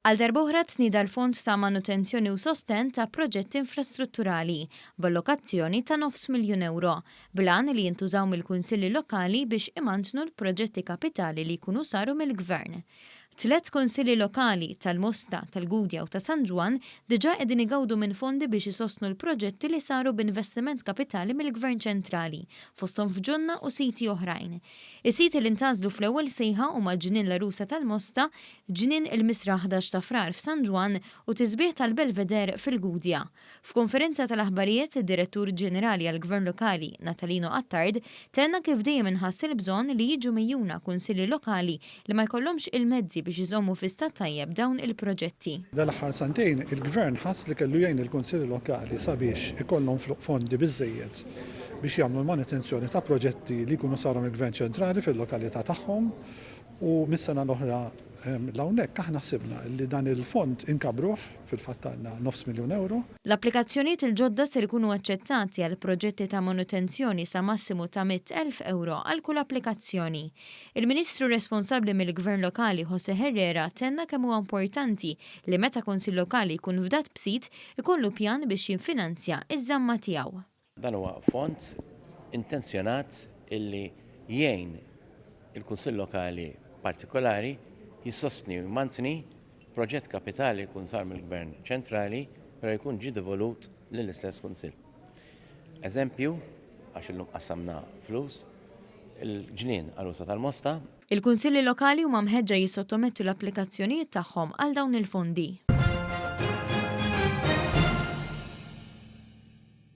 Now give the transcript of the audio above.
Għal darb'oħra tnieda l-Fond ta' Manutenzjoni u Sostenn ta' Proġetti Infrastrutturali b'allokazzjoni ta' nofs miljun ewro, bl-għan li jintużaw mill-kunsilli lokali biex imantnu l-proġetti kapitali li jkunu saru mill-Gvern. Tlett kunsilli lokali, tal-Mosta, tal-Gudja u ta' San Ġwann, diġà qegħdin igawdu minn fondi biex isostnu l-proġetti li saru b'investiment kapitali mill-Gvern ċentrali, fosthom f'ġonna u siti oħrajn. Is-siti li ntgħażlu fl-ewwel sejħa huma Ġnien l-Għarusa tal-Mosta, Ġnien il-Misraħ 11 ta' Frar f'San Ġwann u Tisbiħ tal-Belvedere fil-Gudja. F'konferenza tal-aħbarijiet, id-Direttur Ġenerali għall-Gvern Lokali, Natalino Attard, tenna kif dejjem inħass il-bżonn li jiġu megħjuna kunsilli lokali li ma jkollhomx il-mezzi biex iżommu fi stat tajjeb dawn il-proġetti. Dal-aħħar sentejn il-Gvern ħass li kellu jgħin lill-kunsilli lokali sabiex ikollhom fondi biżżejjed biex jagħmlu l-manutenzjoni ta' proġetti li jkunu saru mill-Gvern ċentrali fil-lokalità tagħhom u mis-sena l-oħra 'l hawnhekk aħna ħsibna li dan il-fond inkabbruh, fil-fatt għandna nofs miljun ewro. L-applikazzjonijiet il-ġodda ser ikunu aċċettati għal proġetti ta' manutenzjoni sa massimu ta' 100,000 ewro għal kull applikazzjoni. Il-Ministru responsabbli mill-Gvern Lokali José Herrera tenna kemm huwa importanti li meta Kunsill Lokali jkun fdat b'sit, ikollu pjan biex jiffinanzja ż-żamma tiegħu. Dan huwa fond intenzjonat illi jgħin il-Kunsill Lokali partikolari jissostni u jmantni proġett kapitali jkun sar mill-Gvern ċentrali però jkun ġie devolut lill-istess Kunsill. Eżempju, għax illum qassamna flus, il-ġnien Għarusa tal-Mosta. Il-Kunsilli Lokali huma mħeġġa jissottomettu l-applikazzjonijiet tagħhom għal dawn il-fondi.